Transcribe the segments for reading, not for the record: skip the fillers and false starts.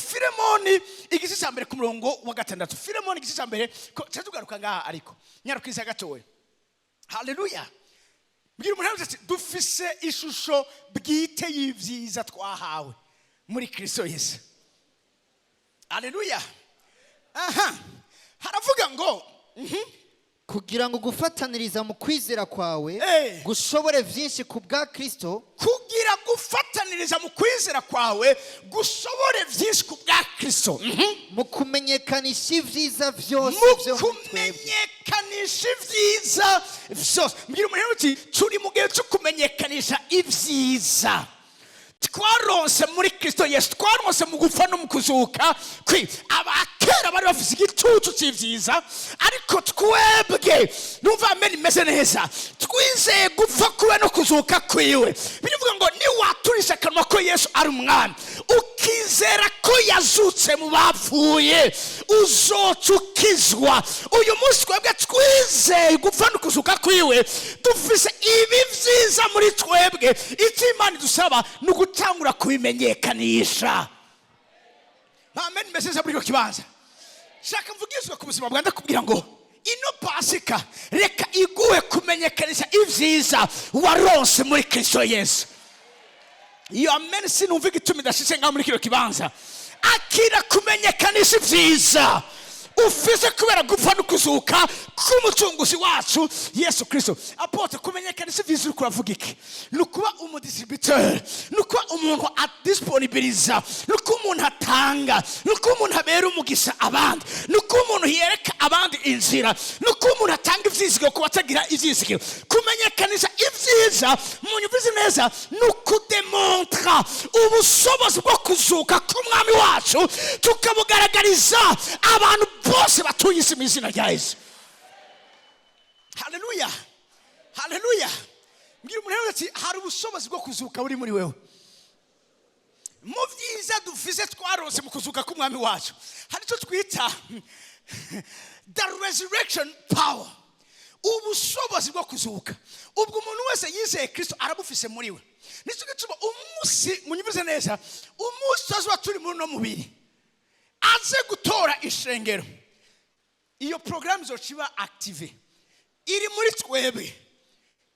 Filemoni igice cya mbere ku murongo wa 6. Filemoni igice cya mbere, ca tugaruka ngaha, ariko nyarukiza gatoya. Haleluya! Mbwira umuntu wese ati: "Dufise ishusho bwite y'ibyiza twahawe muri Kristo Yesu." Haleluya! Aha haravuga ngo. Kugira ngo gufataniriza mu kwizera kwawe gushobore byinshi ku bwa Kristo. Kugira gufataniriza mu kwizera kwawe gushobore byinshi ku bwa Kristo. Mu kumenyekanisha ibyiza byose mu byo muri twebwe. Kumenyekanisha ibyiza byose. Mbwira umuntu uti: "Turi mu gihe cyo kumenyekanisha ibyiza twaronse muri Kristo Yesu, twaronse mu gupfa no mu kuzuka kwi." Abakera bari bafise igitutu cy'ibyiza, ariko twebwe, numva amen imeze neza, twizeye gupfa kuwe no kuzuka kwiwe. Birivuga ngo niwaturisha akanwa ko Yesu ari umwami, ukizera ko yazutse mu bapfuye, uzoca ukizwa. Uyu munsi twebwe twizeye gupfa no kuzuka kwiwe, dufise ibi byiza muri twebwe. Icyo Imana idusaba ni ugutangura kubimenyekanisha. Amen imeze neza muri icyo kibanza. Shaka mvugizwe ku buzima bwawe, ndakubwira ngo ino Pasika reka iguhe kumenyekanisha ibyiza waronse muri Kristo Yesu. Iyo amen sinumva igituma idashitse ngaho muri kino kibanza. Akira kumenyekanisha ibyiza ufise kubera gupfa no kuzuka k'Umucunguzi wacu Yesu Kristo. Apôtre, kumenyekanisha ibyiza uriko uravuga iki? Ni ukuba umudistributeur, ni ukuba umuntu adisponibiliza, ni ukuba umuntu atanga, ni ukuba umuntu abera umugisha abandi, ni ukuba umuntu yereka abandi inzira, ni ukuba umuntu atanga ivyizigiro ku batagira ivyizigiro. Kumenyekanisha ibyiza, munyumvize neza, ni ukudemontra ubushobozi bwo kuzuka k'Umwami wacu, tukabugaragariza abantu bose batuye isi mu izina rya Yesu. Haleluya, haleluya! Mbwira umuntu wese ati: "Hari ubushobozi bwo kuzuka buri muri wewe." Mu byiza dufise twaronse mu kuzuka k'Umwami wacu, hari icyo twita the resurrection power, ubushobozi bwo kuzuka. Ubwo umuntu wese yizeye Kristo arabufise muri we. Nicyo gituma umunsi, munyumvize neza, umunsi tuzoba turi muri uno mubiri, aze gutora ishengero, iyo porogaramu izoca iba active, iri muri twebwe.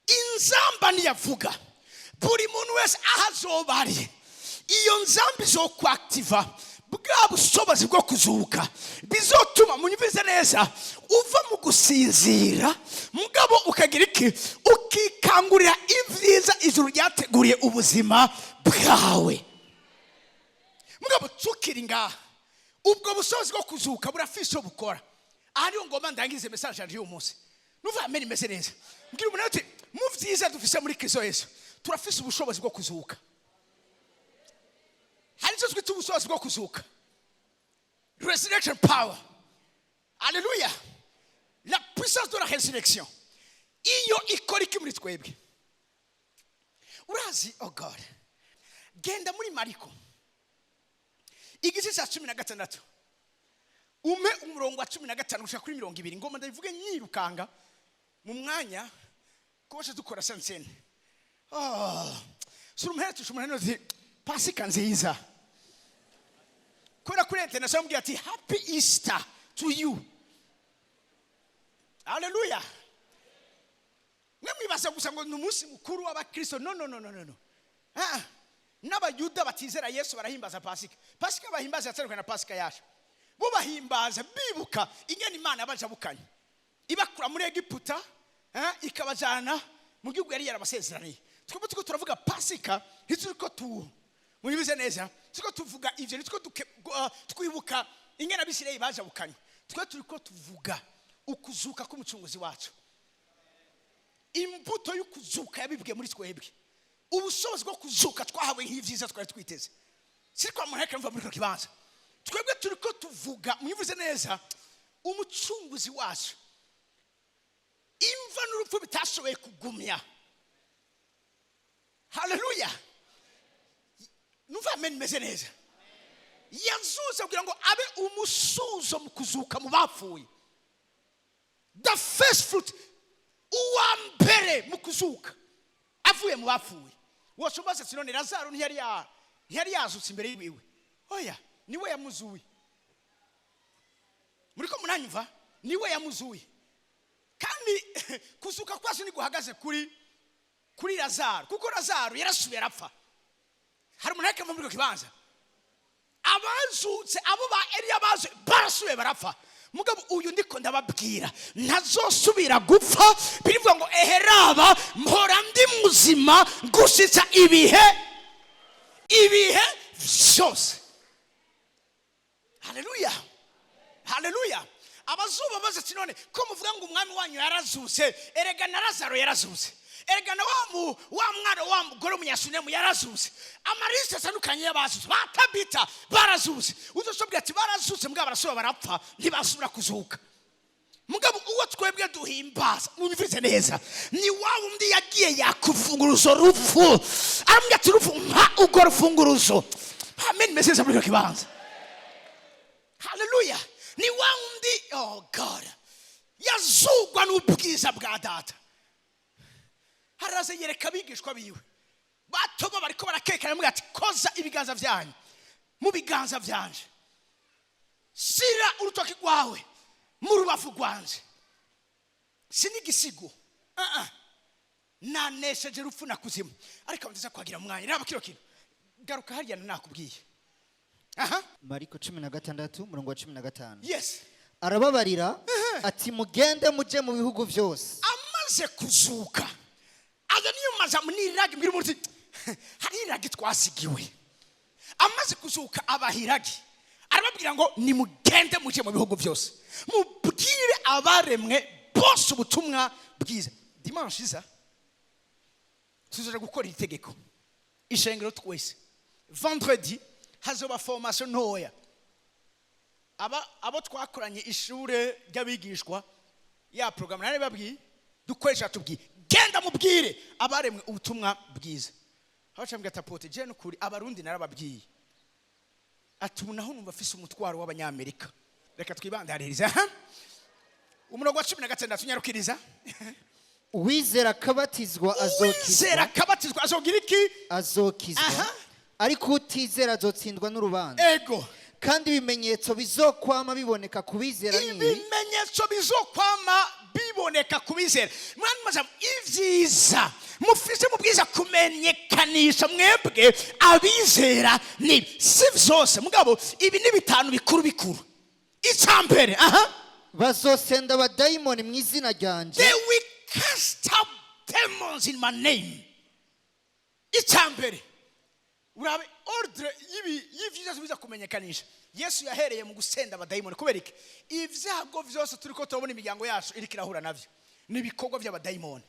Inzamba niyavuga, buri muntu wese aho azoba ari, iyo nzamba izokwakitiva bwa bushobozi bwo kuzuka, bizotuma, munyumvize neza, uva mu gusinzira, mugabo ukagira iki? Ukikangurira ibyiza ijuru ryateguriye ubuzima bwawe. Mugabo tukiri ngaha, ubwo bushobozi bwo kuzuka burafise icyo bukora. Aha niho ngomba ndangize message yanjye y'uyu munsi. Nuva amen imeze neza. Mbwira umuntu ati: "Mu byiza dufise muri Kristo Yesu, turafise ubushobozi bwo kuzuka." Hari icyo twita ubushobozi bwo kuzuka, resurrection power. Alléluia! La puissance de la résurrection, iyo ikora iki muri twebwe? Urazi, oh God, genda muri Mariko igice cya 16, ume umurongo wa 15 gushika kuri 20. Ngoma ndabivuge nyirukanga mu mwanya kose dukora sansene. Oh, sura umuheretusha umuntu uti: "Pasika nziza." Kubera kuri international amubwira ati: "Happy Easter to you." Haleluya! Mwe mwibaza gusa ngo ni umunsi mukuru w'abakristo. No, no, no, no, no, no. Ah, n'Abayuda batizera Yesu barahimbaza Pasika. Pasika bahimbaza yatandukanye na Pasika yacu. Bo bahimbaza bibuka ingene Imana yabajabukanye, ibakura muri Egiputa, ikabajana mu gihugu yari yarabasezeraniye. Twebwe turiko turavuga Pasika, ntituriko tu, munyumvize neza, turiko tuvuga ivyo, nitwo twibuka ingene Abisirayeli bajabukanye. Twe turiko tuvuga ukuzuka k'Umucunguzi wacu, imbuto y'ukuzuka yabibwiye muri twebwe, ubushobozi bwo kuzuka twahawe nk'ibyiza twari twiteze. Siri kwa muntu mva muri kino kibanza. Twebwe turiko tuvuga, mwivuze neza, Umucunguzi wacu imva n'urupfu bitashoboye kugumya. Haleluya! Numva amen imeze neza. Yazutse kugira ngo abe umusuzo mu kuzuka mu bapfuye, the first fruit, uwa mbere mu kuzuka avuye mu bapfuye. Wose umaze ati: "None Lazaro ntiyari yazutse imbere yiwe?" Oya. Niwe yamuzuye. Muri ko muranyumva? Niwe yamuzuye. Kandi kuzuka kwacu ntiguhagaze kuri Lazaro, kuko Lazaro yarasubiye arapfa. Hari umuntu ariko muri kibanza abazutse, abo ba Eliya bazuye barasubiye barapfa. Mugabo uyu ndiko ndababwira ntazosubira gupfa. Birivuga ngo eheraba mpora ndi muzima gushitsa ibihe vyose. Haleluya, haleluya. Abazuba baze ati none ko muvuga ngo umwami wanyu yarazutse, erega na Lazaro yarazutse, erega na wa mwana wa mugore w'umunyasunemu yarazutse, amaliste atandukanye y'abazutse ba Tabita barazutse. Uzosobwira ati barazutse, mugabo barasubira barapfa, ntibasubira kuzuka. Mugabo uwo twebwe duhimbaza, munyumvirize neza, ni wa wundi yagiye yakufunguruzo rupfu, aramubwira ati rupfu mpa urwo rufunguruzo. Amen. Meze muri icyo kibanza. Haleluya. Ni wa wundi, oh God, yazugwa n'ubwiza bwa data. Haraza yereka abigishwa biwe batoba bariko barakekana, aramubwira ati koza ibiganza vyanyu mu biganza vyanje, sira urutoki rwawe mu rubavu rwanje, si n'igisigo, nanesheje rupfu na kuzimu. Ariko nziza kwagira umwanya, raba kino kintu, garuka hariya nakubwiye. Aha. Mariko 16 umurongo wa 15. Yes. Arababarira ati mugende muje mu bihugu byose. Amaze kuzuka aza niyo maza n'iragi, mbwira umuntu uti hari iragi twasigiwe. Amaze kuzuka abaha iragi, arababwira ngo nimugende muje mu bihugu byose mubwire abaremwe bose ubutumwa bwiza. Dimanche iza tuzaja gukora itegeko ishengero twese. Vendredi hazoba formation ntoya. Abo twakoranye ishure ry'abigishwa ya programme nari babwiye dukoresha, tubwiye genda mubwire abaremwe ubutumwa bwiza. Abacambwe atapote je nukuri abarundi narababwiye, ati ubu naho numva afise umutwaro w'abanyamerika. Reka twibandaririza umurongo wa 16, nyarukiriza. Uwizera akabatizwa Uwizera azokizwa, akabatizwa azogira iki? Azokizwa. Aha. Ariko utizera azotsindwa n'urubanza. Ego. Kandi ibimenyetso bizokwama biboneka ku bizera ni ibi. Ibimenyetso bizokwama biboneka ku bizera. Mwana maze ivyiza mufise mu bwiza kumenyekanisha mwebwe abizera ni si vyose, mugabo ibi ni bitanu bikuru bikuru. Icambere, aha, bazosenda abadayimoni mu izina ryanje. They will cast out demons in my name. Icambere, urabe ordre y'ivyiza biza kumenyekanisha. Yesu yahereye mu gusenda abadayimoni. Kubera iki? Ivyago vyose turiko turabona imiryango yacu iriko irahura navyo ni ibikorwa by'abadayimoni,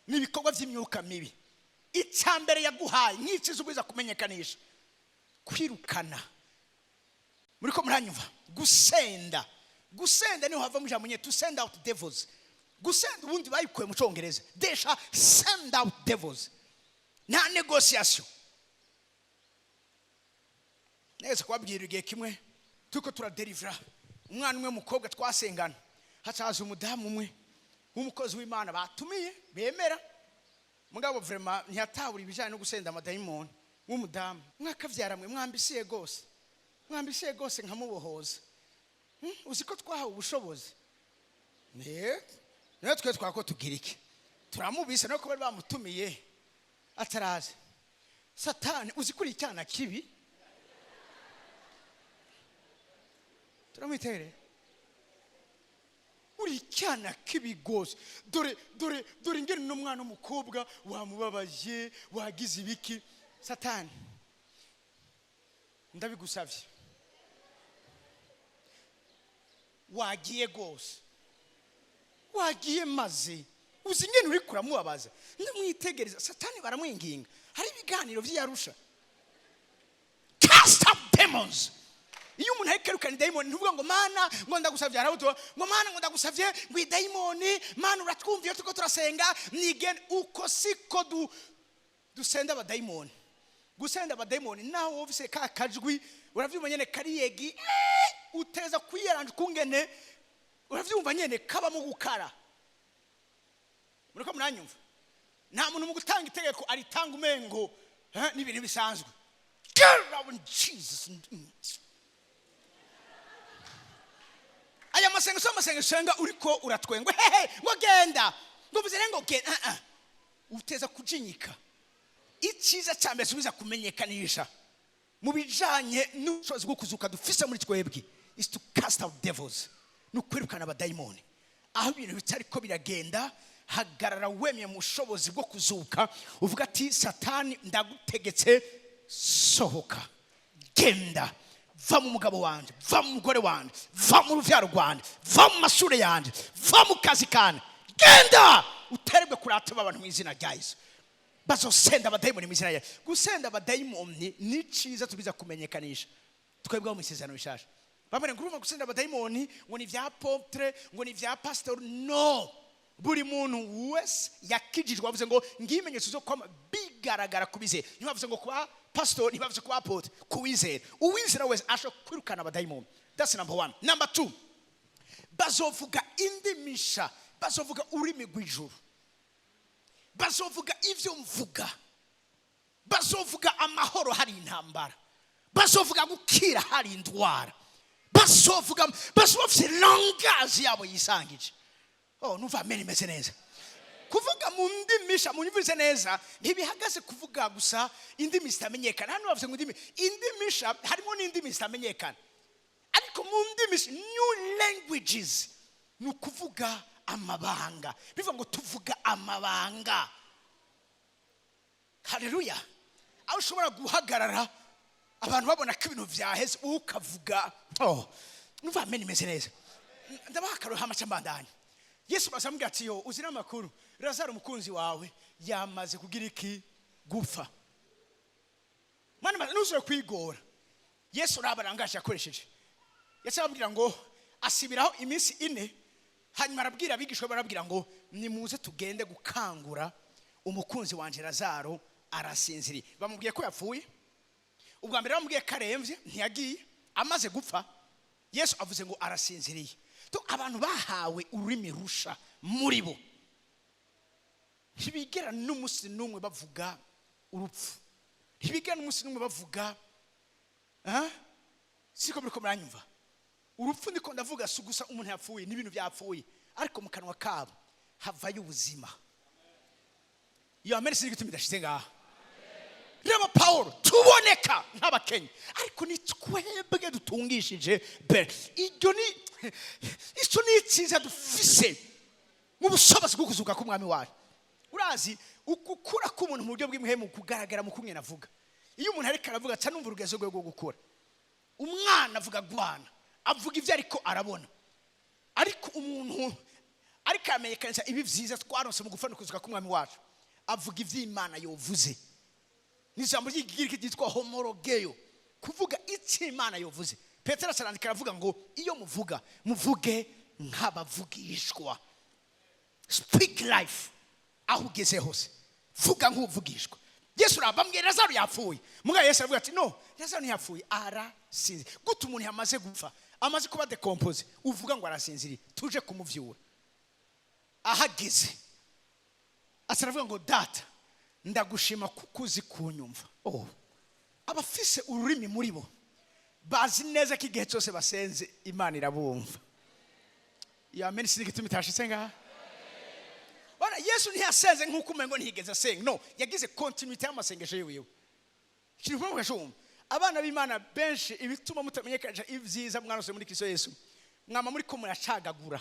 ni ibikorwa by'imyuka mibi. Icambere yaguhaye nk'iciza ubwiza kumenyekanisha, kwirukana. Muriko muranyumva? Gusenda, gusenda niho hava mu ijambo nyine to send out devils. Gusenda ubundi bayikuye mu Congereza, desha send out devils, nta négociation. Neza kubabwira, igihe kimwe turiko turaderivra umwana umwe w'umukobwa twasengana, hacaza umudamu umwe w'umukozi w'Imana batumiye bemera, mugabo vraiment ntiyatabura ibijyanye no gusenda amadayimoni. W'umudamu mwakavyara mwe mwambisiye gose, mwambisiye gose nkamubohoza. Uzi ko twahawe ubushobozi? Ne niyo twe twako tugira iki, turamubise no kuba bamutumiye ataraza. Satani, uzi kuri icyana kibi, turamwitere, uri icyana kibi gose, dore dore dore ingene n'umwana w'umukobwa wamubabaje, wagize ibiki. Satani, ndabigusavye, wagiye gose, wagiye maze uzi ingene uri kuramubabaza. Ndamwitegereza, Satani baramwinginga. Hari ibiganiro vy'Iyarusha, cast out demons. Iyo umuntu ariko arukana dayimoni, ntuvuga ngo mana ngo ndagusavye, harabuto ngo mana ngo ndagusavye ngo idayimoni, mana uratwumva iyo turiko turasenga nigene. Uko siko dusenda abadayimoni. Gusenda abadayimoni naho wowe ufise ka kajwi, uravyumva nyene kariyegi, uteza kwiyaranja ukungene uravyumva nyene kabamo gukara. Muriko muranyumva? Nta muntu mu gutanga itegeko aritanga umengo ni ibintu bisanzwe. Get out in Jesus. Aya masengesho, amasengesho usenga uriko uratwengwa hehe, ngo genda, ngo vuze ngo genda. Ah, ah. Uteza kujinyika. Icyiza cya mbere subiza kumenyekanisha mu bijanye n'ubushobozi bwo kuzuka dufise muri twebwe is to cast out devils, ni ukwirukana abadayimoni. Aho ibintu bitariko biragenda, hagarara wemye mu bushobozi bwo kuzuka, uvuga ati: "Satani, ndagutegetse, sohoka, genda, va mu mugabo wanje, va mu mugore wanje, va mu ruvyaro rwanje, va mu mashuri yanje, va mu kazi kanje, genda utererwe kurata abantu mu izina rya Yesu." Bazosenda abadayimoni mu izina rya Yesu. Gusenda abadayimoni ni cyiza tubiza kumenyekanisha twebwe mu Isezerano Rishasha. Bamwe ngo urumva gusenda abadayimoni ngo ni vya apôtre, ngo ni vya pastor. No, buri muntu wese yakijijwe. Bavuze ngo ngibimenyetso zo kwama bigaragara kubizera. Ntibavuze ngo kuba pastor, ntibavuze kuba apôtre, kuwizera. Uwizera wese ashobora kwirukana abadayimoni. That's number one. Number two, bazovuga indimisha, bazovuga ururimi rw'ijuru, bazovuga ivyo mvuga, bazovuga amahoro hari intambara, bazovuga gukira hari indwara, bazovuga, bazoba bafite langage yabo yisangije. Oh, numva amen imeze neza. Kuvuga mu ndimisha, munyumvise neza, ntibihagaze kuvuga gusa indimi zitamenyekana. Hano bavuze ngo indimi, indimisha harimo n'indimi zitamenyekana, ariko mu ndimi, new languages, ni ukuvuga amabanga. Bivuga ngo tuvuga amabanga. Haleluya! Aho ushobora guhagarara abantu babona ko ibintu vyaheze, wowe ukavuga. Oh, numva amen imeze neza. Ndabaha akarorero hamaca mbandanya. Yesu basamubwira ati: "Yo, uzi n'amakuru? Lazaro umukunzi wawe yamaze kugira iki? Gupfa." Mwana, ntuzure kwigora. Yesu raba arangaje yakoresheje. Yesu arababwira ngo asibiraho iminsi 4, hanyuma arabwira abigishwa, barabwira ngo: "Nimuze tugende gukangura umukunzi wanje Lazaro, arasinziriye." Bamubwiye ko yapfuye. Ubwa mbere bamubwiye ko aremvye, ntiyagiye. Amaze gupfa, Yesu avuze ngo arasinziriye. To abantu bahawe ururimi rusha muri bo ntibigera n'umunsi n'umwe bavuga urupfu, ntibigera n'umunsi n'umwe bavuga. Ah? Siko muriko muranyumva? Urupfu ndiko ndavuga si gusa umuntu yapfuye n'ibintu byapfuye, ariko mu kanwa kabo havayo ubuzima. Iyo amen sinzi igituma idashize ngaha. Reba Paul, tuboneka nk'abakenyi, ariko ni twebwe dutungishije bere. Iryo ni icyo ni icyiza dufise mu bushobozi bwo kuzuka k'Umwami wacu. Urazi, ugukura k'umuntu mu buryo bw'imhemu kugaragara mu kumwe navuga. Iyo umuntu ariko aravuga, aca numva urugezo rwe rwo gukura. Umwana avuga gwana, avuga ibyo ariko arabona. Ariko umuntu ariko aramenyekanisha ibi byiza twaronse mu gupfa no kuzuka k'Umwami wacu, avuga iby'Imana yovuze. Ni ijambo ry'Ikigiriki ryitwa homologeyo, kuvuga icyo Imana yovuze. Petero arandika aravuga ngo iyo muvuga, muvuge nk'abavugishwa. Speak life. Aho ugeze hose, vuga nk'uvugishwa. Yesu urabambwira Lazaro yapfuye. Mugabo Yesu aravuga ati: "No, Lazaro ntiyapfuye, arasinziriye." Gute umuntu yamaze gupfa, amaze kuba décomposé, uvuga ngo arasinziriye? Tuje kumuvyura. Ahageze asa aravuga ngo: "Data, ndagushima kuko uzi kunyumva." Oh, abafise ururimi muri bo bazi neza ko igihe cyose basenze Imana irabumva. Iyo amen sinzi igituma itashitse ngaha. Bana, Yesu ntiyasenze nk'uko umengo ntiyigeze asenga. No, yagize continuité y'amasengesho yiwiwe. Ikintu kumwe mugashumva, abana b'Imana benshi, ibituma mutamenyekanisha ibyiza mwarose muri Kristo Yesu, mwama muri ko muracagagura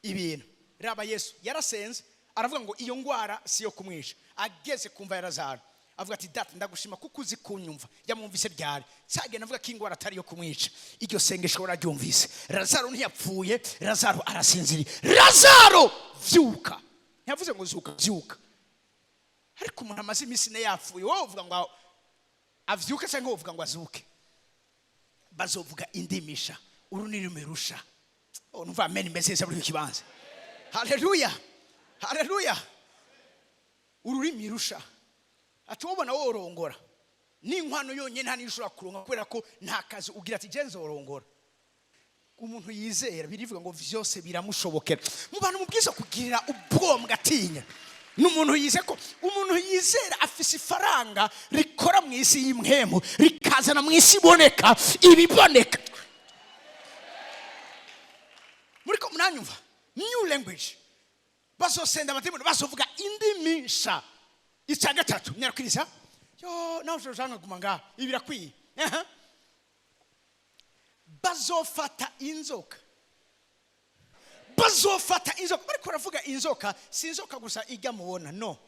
ibintu. Raba Yesu yarasenze, aravuga ngo iyo ngwara si yo kumwisha. Ageze kumva ya Lazaro, avuga ati: "Data, ndagushima kuko uzi kunyumva." Yamwumvise ryari? Cyagenda avuga ko ingwara atari yo kumwica. Iryo sengesho wararyumvise. Lazaro ntiyapfuye, Lazaro arasinziriye. Lazaro, vyuka! Ntiyavuze ngo zuka, vyuka. Ariko umuntu amaze iminsi 4 yapfuye, wowe uvuga ngo avyuke cyangwa uvuga ngo azuke? Bazovuga indimisha, ururimi rusha. Oh, numva amen imeze neza muri iki kibanza. Haleluya, haleluya! Ururimi rusha ati wobona worongora n'inkwano yonyine nta niyo ushobora kuronka kubera ko nta kazi ugira. Ati: "Je nzorongora." Umuntu yizera, birivuga ngo vyose biramushobokera. Mu bantu mubwiza kugirira ubwoba mugatinya ni umuntu yize, ko umuntu yizera afise ifaranga rikora mu isi y'imhemu, rikazana mu isi iboneka ibiboneka. Muranyumva? New language. Bazosenda abademoni, bazovuga indimi nsha. Icya gatatu, nyarukwiriza yo nawe ushobora nkaguma ngaha, ibi birakwiye. Aha. Bazofata inzoka, bazofata inzoka. Bariko baravuga inzoka, si inzoka gusa ijya mubona, no.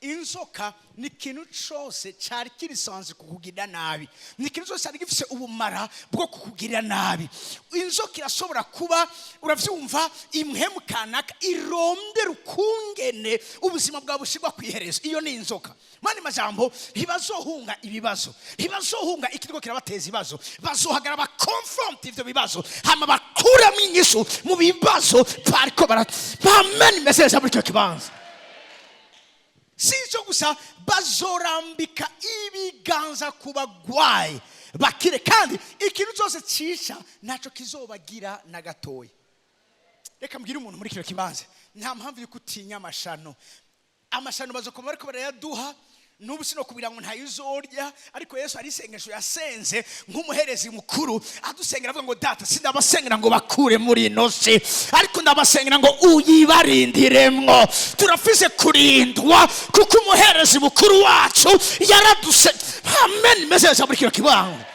Inzoka ni ikintu cyose cyari kirisanzwe kukugirira nabi, ni ikintu cyose cyari gifite ubumara bwo kukugirira nabi. Inzoka irashobora kuba, urabyumva, impwemu kanaka irondera ukungene ubuzima bwawe bushyirwa ku iherezo. Iyo ni inzoka. Mani majambo, ntibazohunga ibibazo, ntibazohunga ikiriko kirabateza ibibazo. Bazohagara bakonfronte ivyo bibazo, hama bakuramo inyishu mu bibazo bariko bara. Amen. Message muri icyo kibanza. Si icyo gusa, bazorambika ibiganza ku bagwayi bakire, kandi ikintu cyose cyica ntacyo kizobagira na gatoya. Reka mbwire umuntu muri kino kibanza, nta mpamvu yo gutinya amashano. Amashano bazokoma bariko barayaduha n'ubu, sinokubwira ngo ntayo uzorya, ariko Yesu hari isengesho yasenze nk'umuherezi mukuru, adusengera avuga ngo: "Data, sindabasengera ngo bakure muri ino si, ariko ndabasengera ngo uyibarindiremwo." Turafise kurindwa kuko umuherezi mukuru wacu yaraduse. Amen. Meze muri kino kibanza,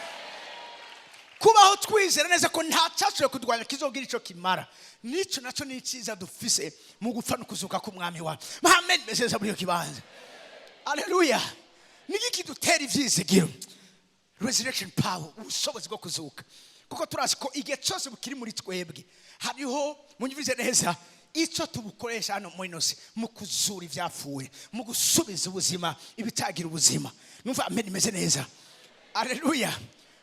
kubaho twizera neza ko nta cyashoboye kurwanya kizogira icyo kimara, n'icyo nacyo ni icyiza dufise mu gupfa no kuzuka k'umwami wacu. Amen. Meze muri iyo kibanza. Aleluya. Niki kidutera ivyizigiro? Resurrection power, ubushobozi bwo kuzuka, kuko turazi ko igihe cyose bukiri muri twebwe. Hariho, munyumvirize neza, icyo tubukoresha hano muri ino si mu kuzura ivyapfuye, mu gusubiza ubuzima ibitagira ubuzima. Numva amen imeze neza. Aleluya.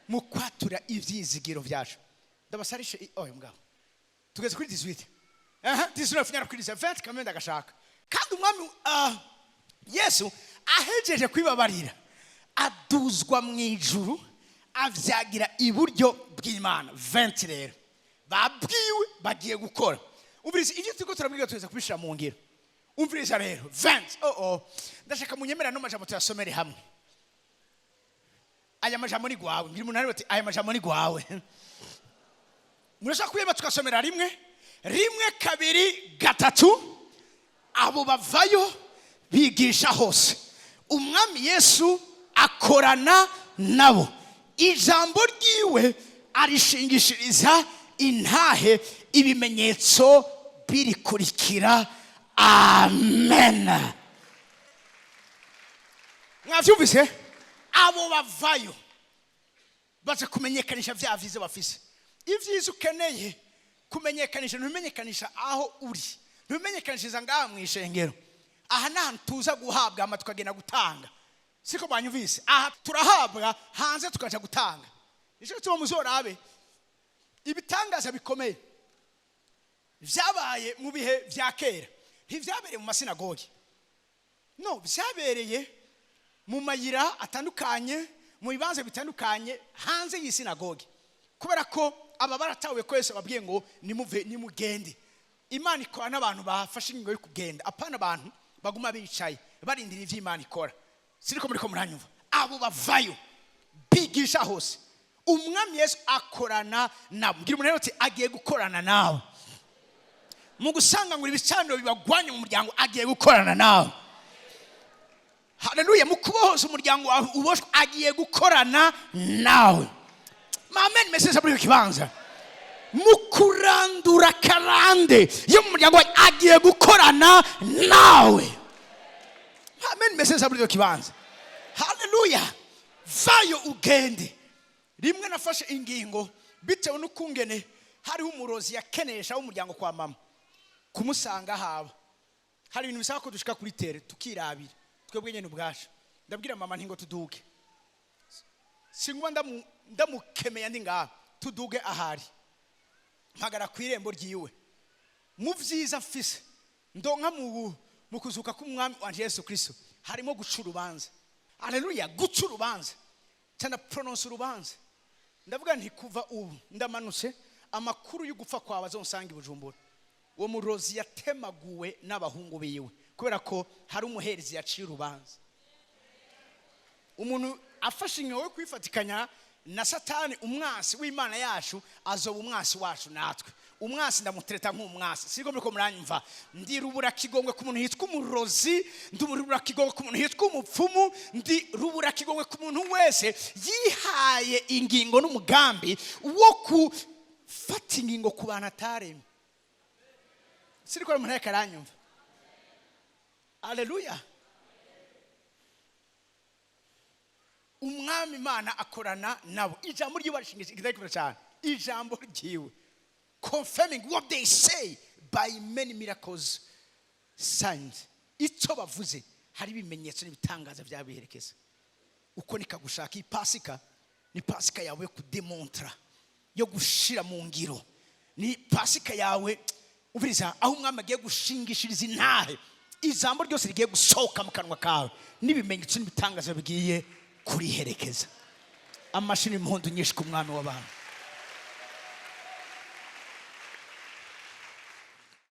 Mu kwatura ivyizigiro vyacu. Ndabasarishe oyo mugabo, tugeze kuri 18, aha 19, nyarakwiriza 20 kamwe ndagashaka. Kandi umwami Yesu ahejeje kwibabarira, aduzwa mu ijuru, avyagira iburyo bw'Imana. 20 rero, babwiwe bagiye gukora. Umviriza, ibyo turiko turabwirwa tuza kubishira mu ngiro. Umviriza rero 20. Oh, ndashaka munyemera no majambo tuyasomere hamwe. Aya majambo ni gwawe. Ngira umuntu ati: "Aya majambo ni gwawe." Murashaka kuyema tugasomera rimwe? Rimwe, kabiri, gatatu. Abo bavayo bigisha hose, umwami Yesu akorana nabo, ijambo ryiwe arishingishiriza intahe, ibimenyetso birikurikira. Amen. Mwavyumvise? Abo bavayo baza kumenyekanisha vya vyiza bafise. Ivyiza ukeneye kumenyekanisha, ntubimenyekanisha aho uri, ntubimenyekanishiriza ngaha mu ishengero. Aha ni ahantu tuza guhabwa, hama tukagenda gutanga. Siko banyumvise? Aha turahabwa, hanze tukaja gutanga. Nicyo gituma muzorabe ibitangaza bikomeye vyabaye mu bihe vya kera, ntivyabereye mu masinagogi, no vyabereye mu mayira atandukanye, mu bibanza bitandukanye hanze y'isinagogi, kubera ko aba baratawe ko Yesu ababwiye ngo nimuve, nimugende. Imana ikora n'abantu bafashe ingingo yo kugenda, apana abantu baguma bicaye barindira ivyo Imana ikora. Siriko muriko muranyumva? Abo bavayo bigisha hose, umwami Yesu akorana nabo. Mbwira umuntu ati: "Agiye gukorana nawe mu gusanga ngo ibicaniro bibagwanya mu muryango." Agiye gukorana nawe, haleluya, mu kubohoza umuryango wawe uboshwe. Agiye gukorana nawe. Amen. Meseza muri icyo kibanza, mu kurandura karande yo mu muryango wawe, agiye gukorana nawe. Amen. Meseza muri icyo kibanza. Haleluya. Vayo ugende. Rimwe nafashe ingingo bitewe n'ukungene hariho umurozi yakenesha w'umuryango kwa mama, kumusanga haba hari ibintu bisaba ko dushika kuri terrain tukirabira twebwe nyene ubwacu. Ndabwira mama nti: "Ngo tuduge, singwa ndamukemeye ndi ngaha, tuduge ahari." Mpagara ku irembo ryiwe. Mu vyiza mfise ndonka mu kuzuka k'umwami wanje Yesu Kristo harimo guca urubanza. Aleluya. Guca urubanza cyangwa prononce urubanza. Ndavuga nti: "Kuva ubu ndamanutse, amakuru y'ugupfa kwawe azonsanga i Bujumbura." Uwo murozi yatemaguwe n'abahungu biwe, kubera ko hari umuherezi yaciye urubanza. Umuntu afashe ingingo yo kwifatikanya Na Satani, umwansi w'Imana yacu, azoba umwansi wacu. Natwe umwansi ndamutereta nk'umwansi. Siko muriko muranyumva? Ndi rubura kigongwe ku muntu yitwa umurozi, ndi rubura kigongwe ku muntu yitwa umupfumu, ndi rubura kigongwe ku muntu wese yihaye ingingo n'umugambi wo gufata ingingo ku bantu ataremye. Siriko umuntu ariko aranyumva? Aleluya! Umwami Imana akorana nabo. Ijambo ryiwe arishingisha igihe cyane, ijambo ryiwe confirming what they say by many miracles, signs. Icyo bavuze hari ibimenyetso n'ibitangaza byabiherekeza. Uko nikagushaka. Iyi Pasika ni Pasika yawe yo kudemontra, yo gushira mu ngiro. Ni Pasika yawe, umviriza, aho umwami agiye gushingishiriza intahe ijambo ryose rigiye gusohoka mu kanwa kawe, n'ibimenyetso n'ibitangaza bigiye kuriherekeza. Amashini, impundu nyinshi ku mwami w'abantu.